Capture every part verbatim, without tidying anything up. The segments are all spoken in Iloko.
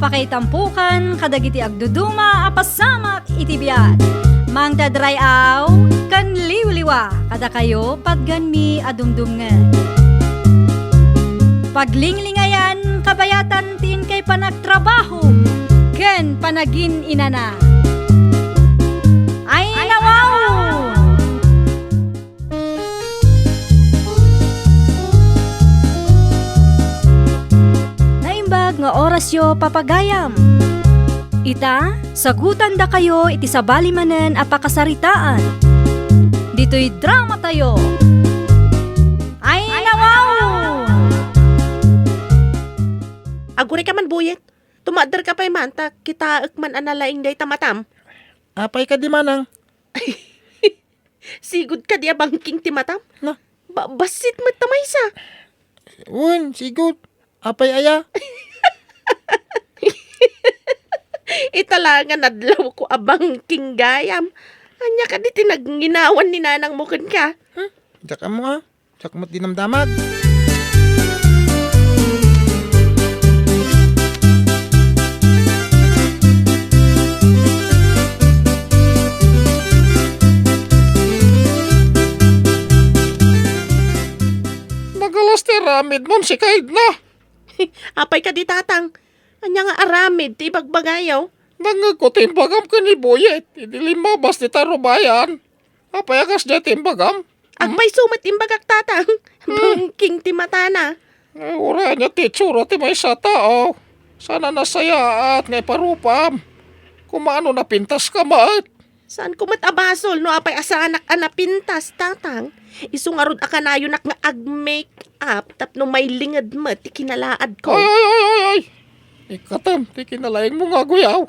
Pakaitampukan kadagiti agduduma a pasamak iti biag. Mangted ray-aw ken liwliwa kadakayo patganmi a dumdumngeg. Paglinglingayan kabayatan ti inkay panagtrabaho ken panagin-inana. Ay, nawaw! Naimbag nga orasyo, papagayam. Ita, sagutandakayo iti sabali manen a pakasaritaan. Ditoy dramatayo. Ay, nawaw! Agurayka man, Buyet. Tumaderka pay man, ta kitaek man a nalaing dayta matam. Apay kadi, manang? Sigud kadi a bangking ti matam? Na? Ba-, bassit met ta maysa. Wen, sigud. Apay aya? Ita la nga nadlawko a bangking gayam. Ania kadi ti nagnginawan ni nanangmo kenka? Hmm? Diak ammo, a. Diak met dinamdamag. Nagalas ti aramidmon, sika, Edna. Apay kadi, Tatang? Ania nga aramid ti ibagbagayo? Nangngegko ti imbagam ken ni Buyet idi limmabas dita rubayan. Apay a kasdiay ti imbagam? Agpayso met imbagak, Tatang. Hmm. Bangking ti matana. Ay, uray ania ti itsura ti maysa a tao. Saan a nasayaat nga iparupam. Koma no napintaska met. Saanko met a basol no apay a saanak a napintas, Tatang. Isu ngarud a kanayonak nga ag-make up tapno mailinged met ti kinalaadko. Ay, ay, ay, ay, ay! Ikkatem ti kinalaingmo nga aguyaw.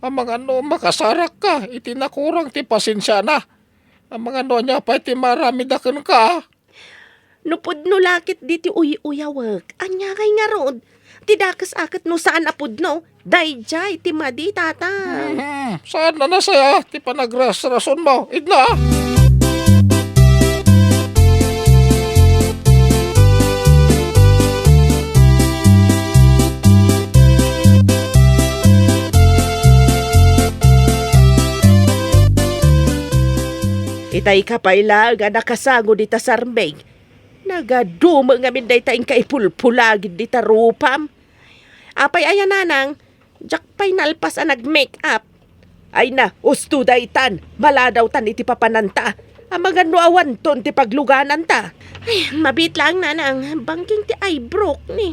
Amangan no makasarakka iti nakurang ti pasensiana. Amangan no ania pay ti maramida kenka. No pudno la ket diti uy-uyawek, ania ngay ngarud? Ti dakes a ket no saan a pudno, daydiay ti madi, Tatang. Mhm. Saan a nasaya ti panagrasrasonmo, Edna? Itay ka pay laeng a nakasango dita sarmig. Nagadumo ngamin dayta inka ipulpulagid dita rupam. Apay aya, nanang? Diak pay nalpas a nag-make up. Ay na, usto daytan, maladawtan iti papananta. Amangan no awanton ti paglugananta. Ay, mabiit laeng, nanang, bangking ti eyebrow ni.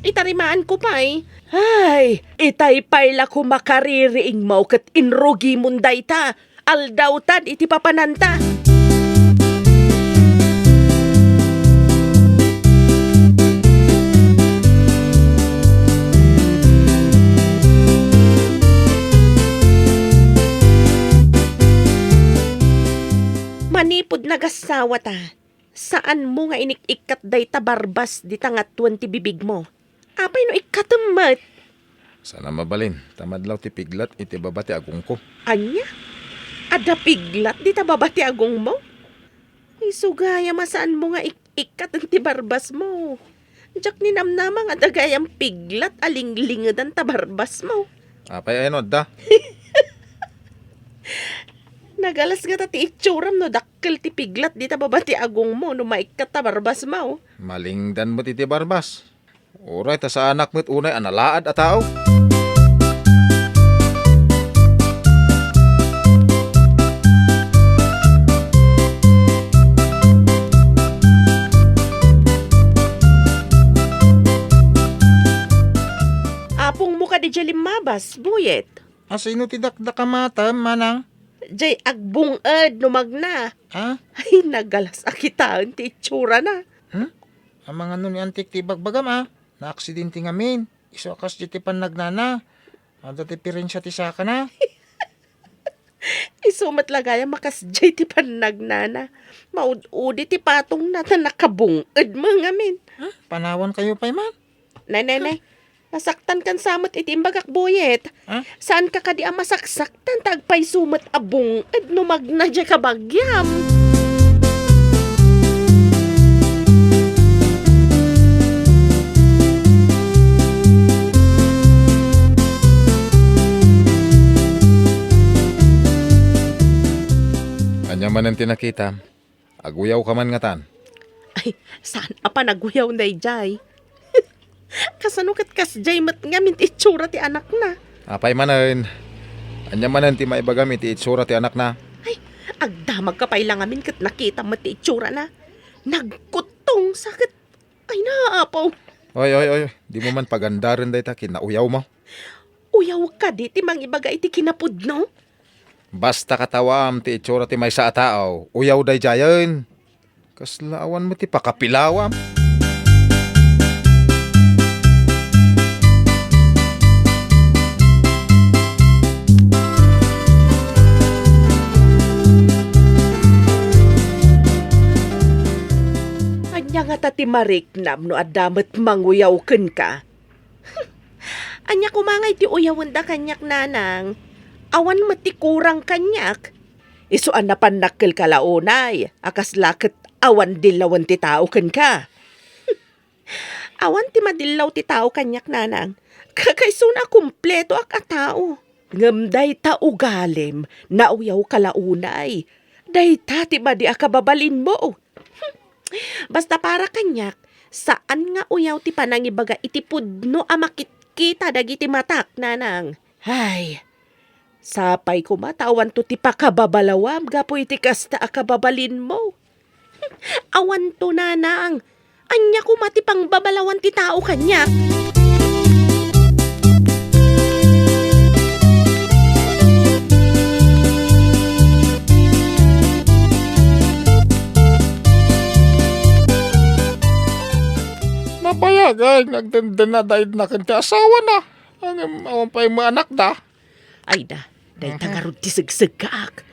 Itarimaanko pay. Ay, itay pay la koma kaririingmo ket inrugimon dayta. Aldawtan iti papananta. Manipud nagassawata, saanmo nga inik-ikkat dayta barbas dita ngatuen ti bibigmo. Apay no ikkatem met? Saan a mabalin, ta madlaw ti piglat iti baba ti agongko. Ania? Adda piglat dita baba ti agongmo? Isu gayam a saanmo nga ik-, ikkaten ti barbasmo. Diak ninamnama nga adda gayam piglat a linglingedan ta barbasmo. Apay aya no adda? Nagalas ngata ti itsuram no dakkel ti piglat dita baba ti agongmo no maikkat ta barbasmo. Malingdan met iti barbas. Uray ta saanak met unay a nalaad a tao. Apongmo kadi diay limmabas, Buyet? Asino ti dakdakamatem, manang? Diay agbung-ed no magna. Ha? Ay, nagalas a kitaen ti itsurana. Hmm? Amangan no ni Antik ti ibagbagam, a. Naaksidente ngamin. Isu a kasdiay ti pannagnana. Adda diperensia ti sakana. Isu met la gayam a kasdiay ti pannagnana. Maud-udi ti patongna ta nakabung-ed met ngamin. Ha? Panawankayo pay man? Nay, nay, nay. Nasaktankan sa met iti imbagak, Buyet. Ha? Saanka kadi a masaksaktan ta agpayso met a bung-ed no magna diay kabagiam? Manen ti nakitam, aguyawka man ngatan. Ay, saan a panaguyawna idiay? Kasano ket kasdiay met ngamin ti itsura ti anakna? Apay manen? Ania manen ti maibagam iti itsura ti anakna? Ay, agdamagka pay la ngamin ket nakitam met ti itsurana. Nagkuttongsa ket, ay, naapaw. Oy, oy, oy, dimo man pagandaren dayta kinauyawmo. Uyaw kadi ti mangibaga iti kinapudno? Basta katawam ti itsura ti maysa a tao, uyaw daydiayen. Kasla awan met ti pakapilawam. Ania ngata ti mariknam no adda met manguyaw kenka? Ania koma ngay ti uyawenda kaniak, nanang? Awan met ti kurang kaniak. Isu a napannakkelka la unay a kasla ket awan dillawen ti tao kenka. Awan ti madillaw ti tao kaniak, nanang. Kakaisuna a kumpletoak a tao. Ngem dayta ugalim, nauyawka la unay. Dayta ti madi a kababalinmo. Basta para kaniak, saan nga uyaw ti panangibaga iti pudno a makitkita dagiti matak, nanang. Ay, sapay koma ta awanto ti pakababalawam gapu iti kasta a kababalinmo. Awanto, nanang. Ania koma ti pangbabalawan ti tao kaniak? Nabayag ay nagdendena da idna ken ti asawana. Ngem awan pay met anakda. Ay da, dayta Mhm. ngarud ti segseggaak.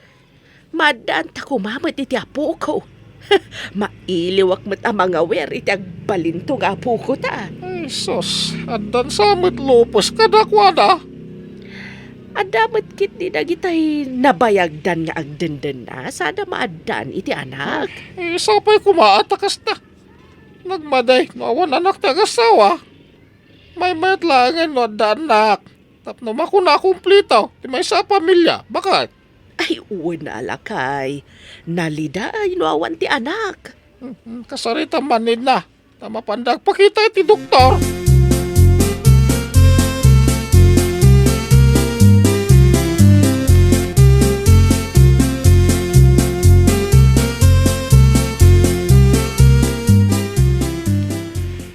Maaddaan ta koma met iti apoko. Mailiwak met a mangawer iti agbalinto nga apoko ta. Ay, sus, addan sa met lupes kadakuada. Adda met ketdi dagitay nabayagdan nga agdendena sada maaddaan iti anak. Ay, sapay koma ta kasta. Nagmadi no awan anak ti agasawa. Maymayat laengen no adda annak. Tapno makuna a kumplito ti maysa a pamilia. Baket? Ay, wen a lakay. Naliday no awan ti anak. Hmm, kasarita man idna. Ta mapanda agpakita iti doktor.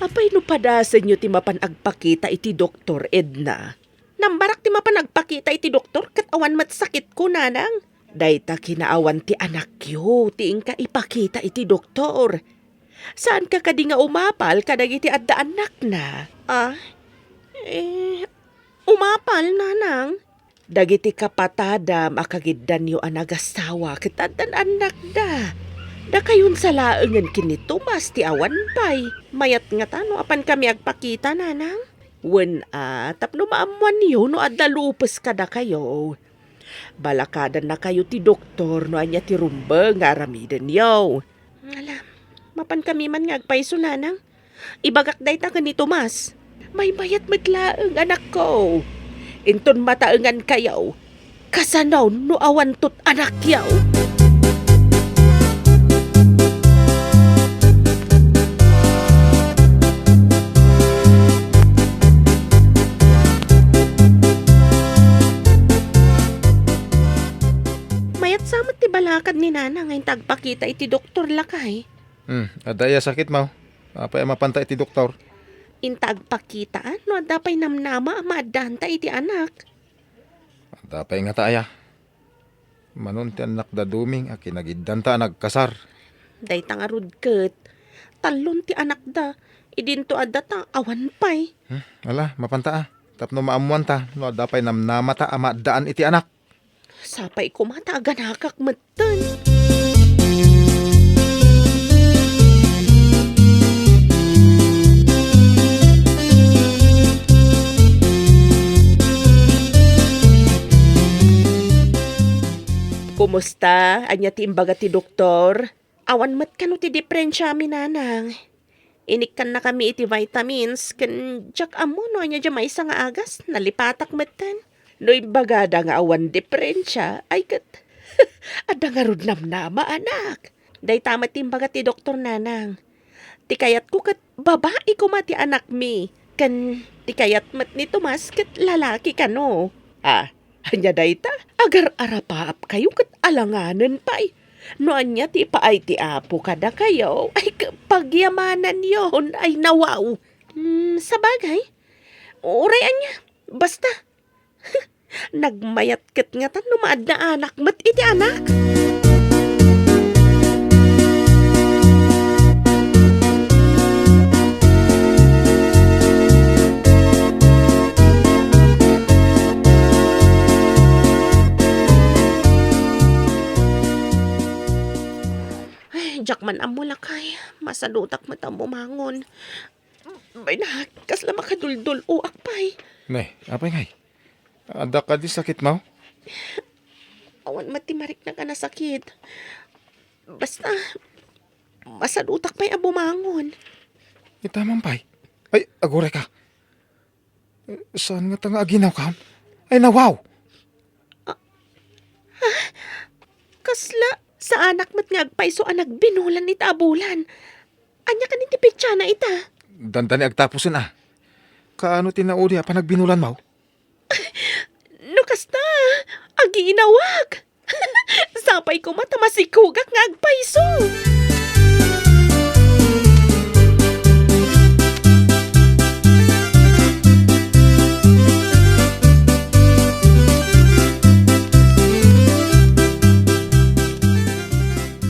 Apay no padasenyo ti mapan agpakita iti doktor, Edna? Nambarak ti mapan agpakita iti doktor ket awan met sakitko, nanang. Dayta kinaawan ti anakyo ti inka ipakita iti doktor. Saanka kadi nga umapal kadagiti adda annakna? Ah? Eh, umapal, nanang. Dagiti kapatadam a kagiddanyo a nagasawa ket addan annakda. Dakayon sa laengen ken ni Tomas ti awan pay. Mayat ngata no apankami agpakita, nanang? Wen a, tapno maammoanyo no adda lupes kadakayo. Balakadannakayo ti doktor no ania ti rumbeng nga aramidenyo. Ala, mapankami man nga agpayso, nanang. Ibagak dayta ken ni Tomas. Maymayat met laeng, anakko. Inton mataengankayo, kasano no awanto ti anakyo? Mayat sa met ti balakad ni Nana nga inta agpakita iti doktor, lakay. Hmm, adda aya sakitmo? Apay a mapanta iti doktor? Inta agpakita, no adda pay namnama a maaddaanta iti anak. Adda pay ngata aya? Manon ti annakda Doming a kinagiddanta a nagkasar. Dayta ngarud ket, tallon ti annakda. Idinto adda ta awan pay. Hmm, ala, mapanta a. Tapno maammoanta no adda pay namnamata a maaddaan iti anak. Sapay koma ta aganakak metten. Kumusta? Ania ti imbaga ti doktor? Awan met kano ti diperensiami, Nanang. Inikkannakami iti vitamins, ken diak ammo no ania diay maysa nga agas, nalipatak metten. No imbagada nga awan diperensia, ay ket Adda ngarud namnama, anak. Dayta met ti imbaga ti doktor, nanang. Ti kayatko ket babai koma ti anakmi. Ken ti kayat met ni Tomas ket lalaki kano. Ah, ania dayta? Agar-arapaapkayo ket alanganen pay. No ania ti ipaay ti Apo kadakayo, ay, k-, pagyamananyon. Ay, nawaw. Hmm, sabagay. Uray ania. Basta, nagmayat ket ngatan no maadda anak met iti anak. Ay, diak man ammo, lakay. Masadutak met a bumangon. Bay, nak, kasla makaduldul-oak pay. Ne, apay ngay? Adda kadi sakitmo? Awan met ti mariknak a nasakit. Basta, masadutak pay a bumangon. Ita man pay. Ay, aguray ka. Saan ngata nga aginawkam? Ay, nawaw! Ah, ha? Kasla, saanak met nga agpayso a nagbinulan ita a bulan. Ania kadi ti petsana ita? Dandani agtapusen a. Kaano ti naudi a panagbinulanmo? No kasta, aginawak. Sapay koma ta masikogak nga agpayso.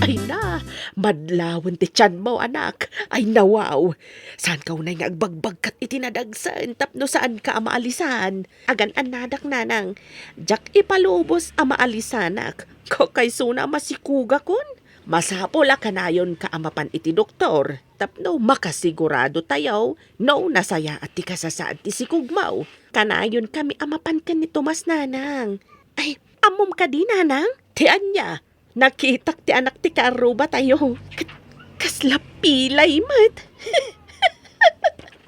Ay na, madlawen ti tianmo, anak. Ay, nawaw. Saanka unay nga agbagbagkat iti nadagsen tapno saanka a maalisan. Agan-annadak, nanang. Diak ipalubos a maalisanak. Kakaysona a masikogakon. Masapul a kanayonka a mapan iti doktor tapno makasigurado tayo no nasayaat ti kasasaad ti sikogmo. Kanayonkami a mapan ken ni Tomas, nanang. Ay, ammom kadi, nanang? Ti ania? Nakitak ti anak ti kaarrubatayo. Ket kasla pilay met.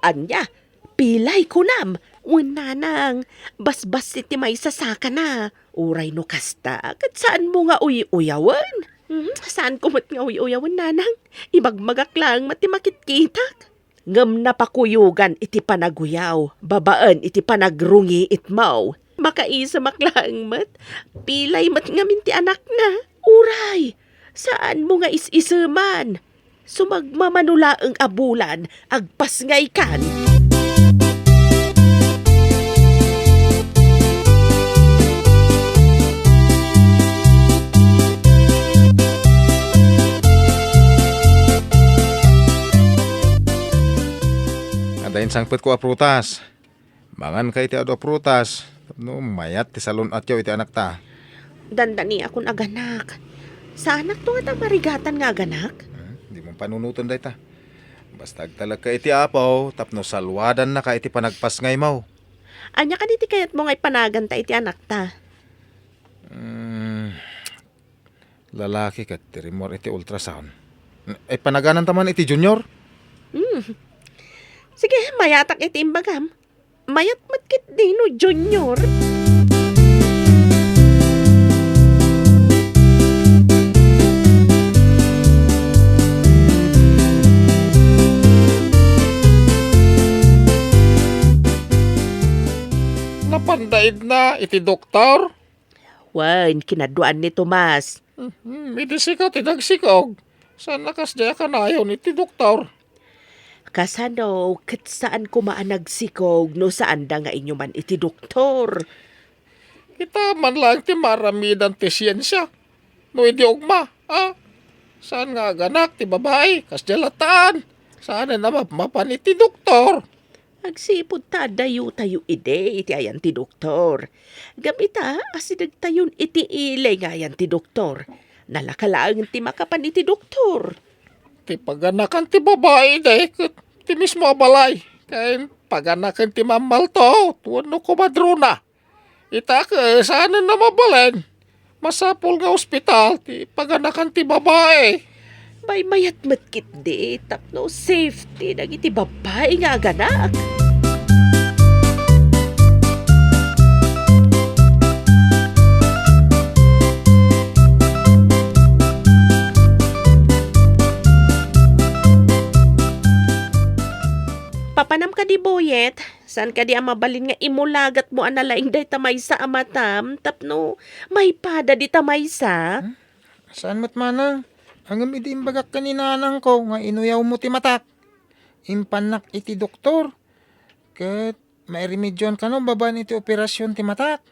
Ania? Pilay kunam? Wen, nanang, basbassit ti maysa sakana. Uray no kasta, ket saanmo nga uy-uyawen? Hmm, saanko met nga uy-uyawen, nanang. Ibagmagak laeng met ti makitkitak. Ngem napakuyogan iti panaguyaw babaen iti panagrungiitmo. Makaisemak laeng met, pilay met ngamin ti anakna. Uray, saanmo nga is-iseman. Sumagmamano laeng a bulan, agpasngaykan. Adda insangpetko a prutas. Manganka iti adu a prutas, tapno mayat ti salun-atyo iti anakta. Dandaniakon aganak. Saanakto ngata a marigatan nga aganak? Hmm, dimo panunoten dayta. Basta agtalekka iti Apo, tapno saluadannaka iti panagpasngaymo. Ania kadi ti kayatmo nga ipanaganta iti anakta? Hmm, lalaki ket ti rimmuar iti ultrasound. Ay, panagananta man iti Junior? Hmm. Sige, mayatak iti imbagam. Mayat met ketdi no Junior. Napanda idna iti doktor? Wen, kinaduan ni Tomas. Mhm, idi sika ti nagsikog. Saan a kasdiay a kanayon iti doktor? Kasano ket saan koma a nagsikog no saanda nga inyuman iti doktor? Kita man laeng ti maaramidan ti siensia. No idi ugma, a? Saan nga aganak ti babai, kasdiay latta. Saanen a mapmapan iti doktor. Agsipud ta addayotayo idi iti ayan ti doktor. Ngem ita, asidegtayon iti ili nga ayan ti doktor. Nalaka laeng ti makapan iti doktor. Ti paganakan ti babai idi ket ti mismo a balay. Ken paganakan ti mammalto wenno komadrona. Ita ket saanen a mabalin. Masapul nga ospital ti paganakan ti babai. Maymayat met ketdi tapno safety dagiti babai nga aganak. Buyet, saan kadi a mabalin nga imulagatmo a nalaing dayta maysa a matam tapno maipada dita maysa? Hmm? Saan met manang? Ngem idi imbagak ken ni nanangko nga inuyawmo ti matak, impannak iti doktor, ket mairemedioan kano babaen iti operasion ti matak.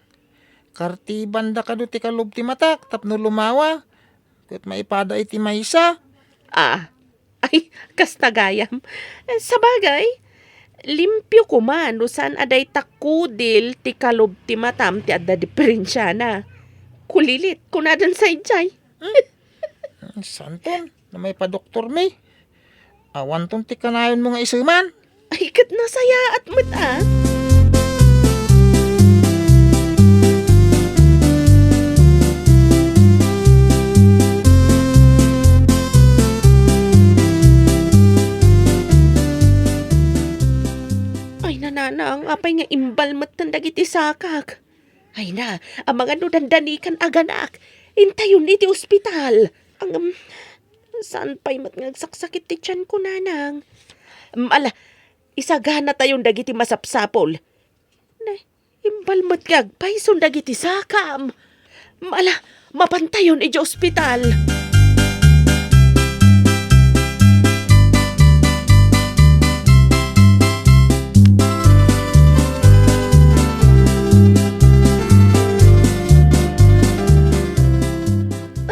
Kartiibanda kano ti kalub ti matak tapno lumawa, ket maipada iti maysa. Ah, ay, kasta gayam. Eh, sabagay, limpio koma no saan a dayta kudil ti kalub ti matam ti adda diperensiana. Kulilit, kunadan saidiay. Hmm? Santon, no maipadoktormi. Awanton ti kanayonmo nga iseman. Ay, ket nasayaat met, ah. Ay, nanang, apay nga imbal met dagiti sakak? Ay na, amangan no dandanikan aganak. Intayon iti ospital. Ang, um, saan pay met nga agsaksakit ti tianko, nanang? Um, ala, isaganatayon dagiti masapsapul. Ne, imbal met nga agpayson dagiti sakam. Um, ala, mapantayon iti ospital.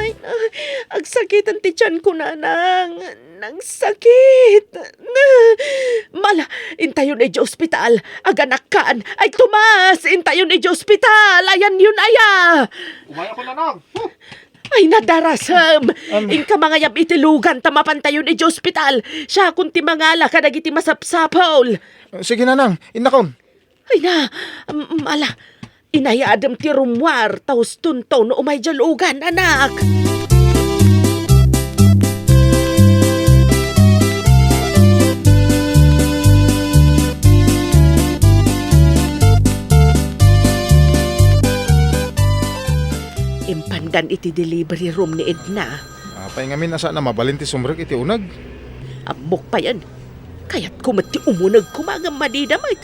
Ay, ah, agsakitan ti tianko, nanang. Nagsakit. Mala, intayon iti ospital. Aganakkan. Ay, Tomas, intayon iti ospital. Ayanyon aya. Umay ako, nanang. Huh. Ay, nadarasem. Am. Inka mangayab iti lugan ta mapantayon iti ospital. Siakon ti mangala kadagiti masapsapul. Sige, nanang. Innakon. Ay na, am-, ala, inayadem ti rummuar, ta hustonto no umay diay lugan, anak. Impandan iti delivery room ni Edna. Apay ngamin a saan a mabalin ti sumrek iti uneg? Ammok payen. Kayatko met ti umuneg koma ngem madida met.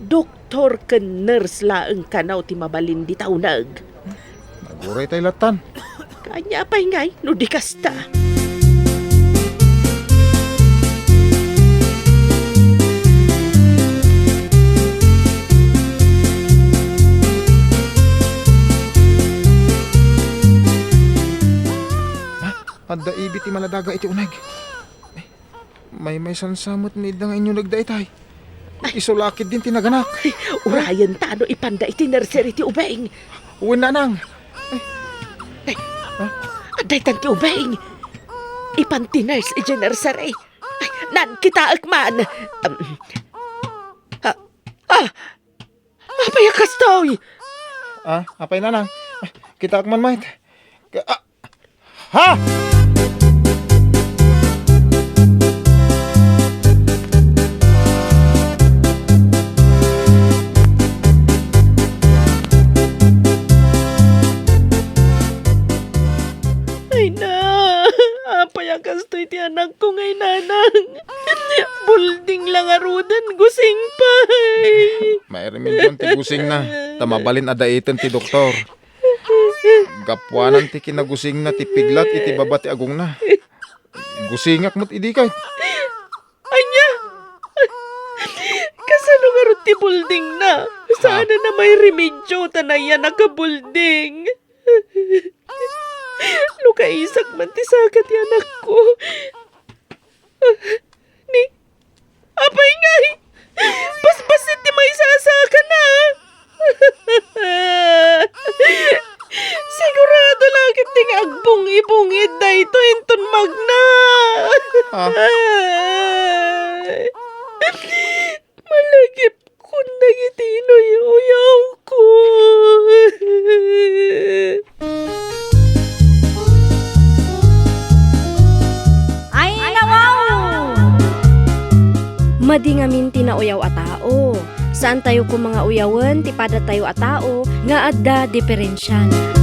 Doktor ken nurse laeng kano ti mabalin dita uneg. Naguray tay lattan. Ania pay ngay no di kasta? Ha? Adda ibi ti maladaga iti uneg. Maymaysan sa met ni Edna nga inyuneg daytay. Isu la ketdin ti naganak. Ay, urayen ta no ipanda iti nursery ti ubing. Wen, nanang. Ay. Ay, ha? Adda itan ti ubing. Ipan ti nurse iti nursery. Ay, nan, kitaek man. Um, ah, ah, Apay a kastoy? Ah, apay, nanang? Ah, kitaek man met. Ka-, ah! Ha? Ay na, apay a kastoy ti anakko ngay, nanang? Bulding la ngaruden, gusing pay. Mairemedioan ti gusingna, ta mabalin a daiten ti doktor. Gapuanan ti kinagusingna ti piglat iti baba ti agongna. Gusingak met idi ket. Ania? Kasano ngarud ti buldingna? Saan a mairemedio ta nayanak a bulding? No kaisak man ti saka ti anakko. Ni, apay ngay? Basbasit ti maysa a sakana. Sigurado la ketdi nga agbungi-bungid daytoy inton magna. Ah. Malagip kun dagiti inuy-uyawko. Ay, nawaw! Madi ngamin ti nauyaw a tao. Saantayo koma nga uyawen ti padatayo a tao nga adda diferensiana.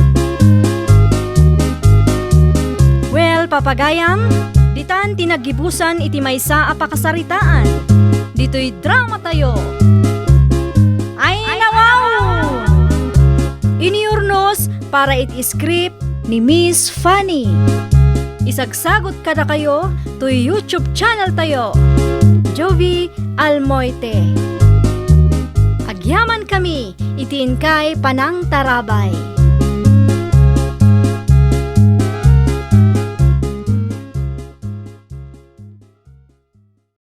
Well, papagayam, ditan ti naggibusan iti maysa a pakasaritaan. ditoy dramatayo. Ay, nawaw! Inurnos para iti script ni Miss Fanny. Isagsagut kadakayo toy YouTube channel tayo, Jovie Almoite. Agyamankami iti inkay panangtarabay.